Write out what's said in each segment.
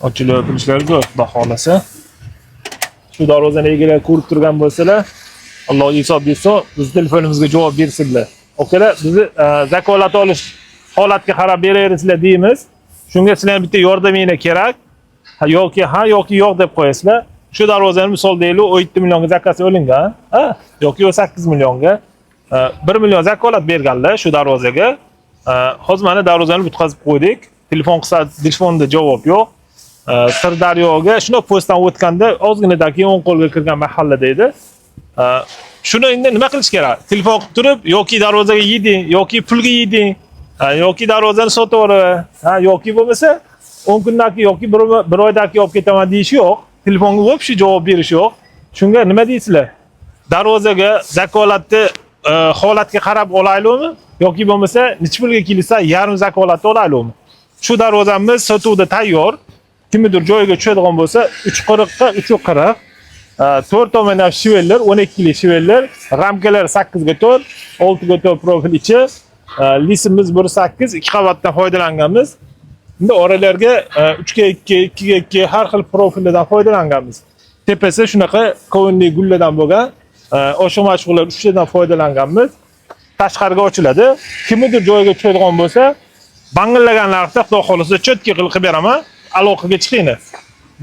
Ochilib yopilishlari zo'r, xudo xohlasa. Shu darvozani egalari ko'rib turgan bo'lsalar, Alloh hisob bersa, biz telefonimizga javob bersinlar. Okalar, bizni zakolat olish holatga qarab beraverasizlar deymiz. Shunga sizlarning bitta yordaminglar kerak. Ha yoki ha yoki yo'q deb qo'yasizlar. Shu darvozani misol deylik, 17 millionga zakaz olingan, ha yoki 8 millionga 1 million zakolat berganlar shu darvozaga. Hozir mana darvozani bitqazib qo'ydik. Telefon qilsa, telefonda javob yo'q. Sirdaryoga shundoq postdan o'tganda ozginadan keyin o'ng qo'lga kirgan mahallada edi. Shuni endi nima qilish kerak? Telefon qilib turib, yoki darvozaga yeding, yoki pulga yeding, ha, yoki darvozani sotib yuboraver, ha, yoki bo'lmasa 10 kundan keyin yoki bir oydan keyin olib ketaman deyish yo'q. Telefonga вообще javob berish yo'q. Shunga nima deysizlar? Darvozaga zakolatni holatga qarab olaylikmi yoki bo'lmasa necha pulga kelsa yarim zakolatni olaylikmi? Shu darvozamiz sotuvda tayyor. Kimnidir joyiga tushadigan bo'lsa 3.40 ga 3.40. 4 tomondan швеллер, 12 lik швеллер, ramkalar 8 ga 4, 6 ga 4 profil ichi. Лист imiz 1.8, ikki qavatdan foydalanganmiz. Endi oralarga 3 ga 2, 2 ga 2 har xil profillardan foydalanganmiz. Tepasi shunaqa kovunli gullardan bo'lgan, oshiq mashg'ulot uchtadan foydalanganmiz. Tashqariga ochiladi. Kimnidir joyiga tushadigan bo'lsa, bangillagan narxda xudo xohlasa чётко qilib beraman. Aloqaga chiqinglar.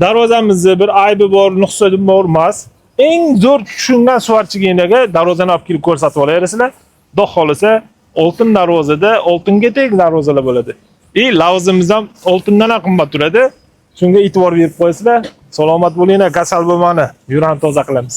Darvozamizni bir aybi bor, nuqsoni bor emas. Eng zo'r tushungan сварщик inglarga darvozani olib kelib ko'rsatib olaverasizlar. Xudo xohlasa oltin darvozada oltinga teng darvozalar bo'ladi. И lavzimiz ham oltindan ham qimmat turadi. Shunga e'tibor berib qo'yasizlar. Salomat bo'linglar, kasal bo'lmani. Yurani toza qilamiz.